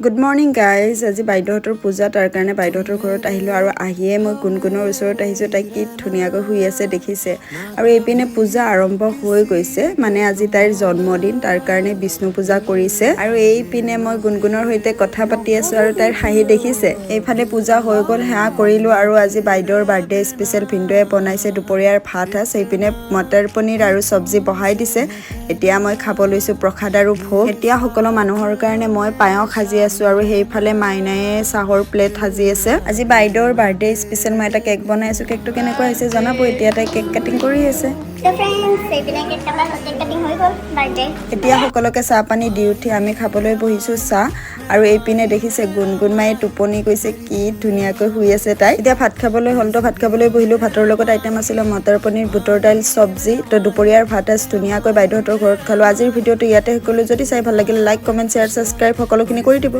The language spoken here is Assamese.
Good morning guys. আজি বাইদেউহঁতৰ পূজা, তাৰ কাৰণে বাইদেউহঁতৰ ঘৰত আহিলোঁ আৰু আহিয়ে মই গুণগুণৰ ওচৰত আহিছোঁ। তাই কি ধুনীয়াকৈ শুই আছে দেখিছে। আৰু এইপিনে পূজা আৰম্ভ হৈ গৈছে, মানে আজি তাইৰ জন্মদিন, তাৰ কাৰণে বিষ্ণু পূজা কৰিছে। আৰু এইপিনে মই গুণগুণৰ সৈতে কথা পাতি আছোঁ আৰু তাইৰ হাঁহি দেখিছে। এইফালে পূজা হৈ গ'ল, সেৱা কৰিলোঁ আৰু আজি বাইদেউৰ বাৰ্থডে স্পেচিয়েল ভিনদেউৱে বনাইছে দুপৰীয়াৰ ভাত সাজ। সেইপিনে মটৰ পনীৰ আৰু চব্জি বহাই দিছে। এতিয়া মই খাব লৈছোঁ প্ৰসাদ আৰু ভোগ। এতিয়া সকলো মানুহৰ কাৰণে মই পায়স সাজি আছোঁ আৰু সেইফালে মাইনায়ে চাহৰ প্লেট সাজি আছে। আজি বাইদেউৰ বাৰ্থডে স্পেচিয়েল মই এটা কেক বনাই আছোঁ। কেকটো কেনেকুৱা হৈছে জনাব। এতিয়া তাই কেক কাটিং কৰি আছে। তো ফ্ৰেণ্ডছ, এইপিনে কেক কাটিং হৈ গ'ল বাৰ্থডে। এতিয়া সকলোকে চাহ পানী দি উঠি আমি খাবলৈ বহিছোঁ চাহ। আৰু এইপিনে দেখিছে, গুণগুণ মায়ে টোপনি গৈছে, কি ধুনীয়াকৈ শুই আছে তাই। এতিয়া ভাত খাবলৈ হ'ল, তো ভাত খাবলৈ বহিলোঁ। ভাতৰ লগত আইটেম আছিলে মটৰ পনীৰ, বুটৰ দাইল, চব্জি। তো দুপৰীয়াৰ ভাত আজ ধুনীয়াকৈ বাইদেউহঁতৰ ঘৰত খালোঁ। আজিৰ ভিডিঅ'টো ইয়াতে শেষ কৰিলোঁ। যদি চাই ভাল লাগিলে লাইক, কমেণ্ট, শ্বেয়াৰ, ছাবস্ক্ৰাইব সকলোখিনি কৰি দিব।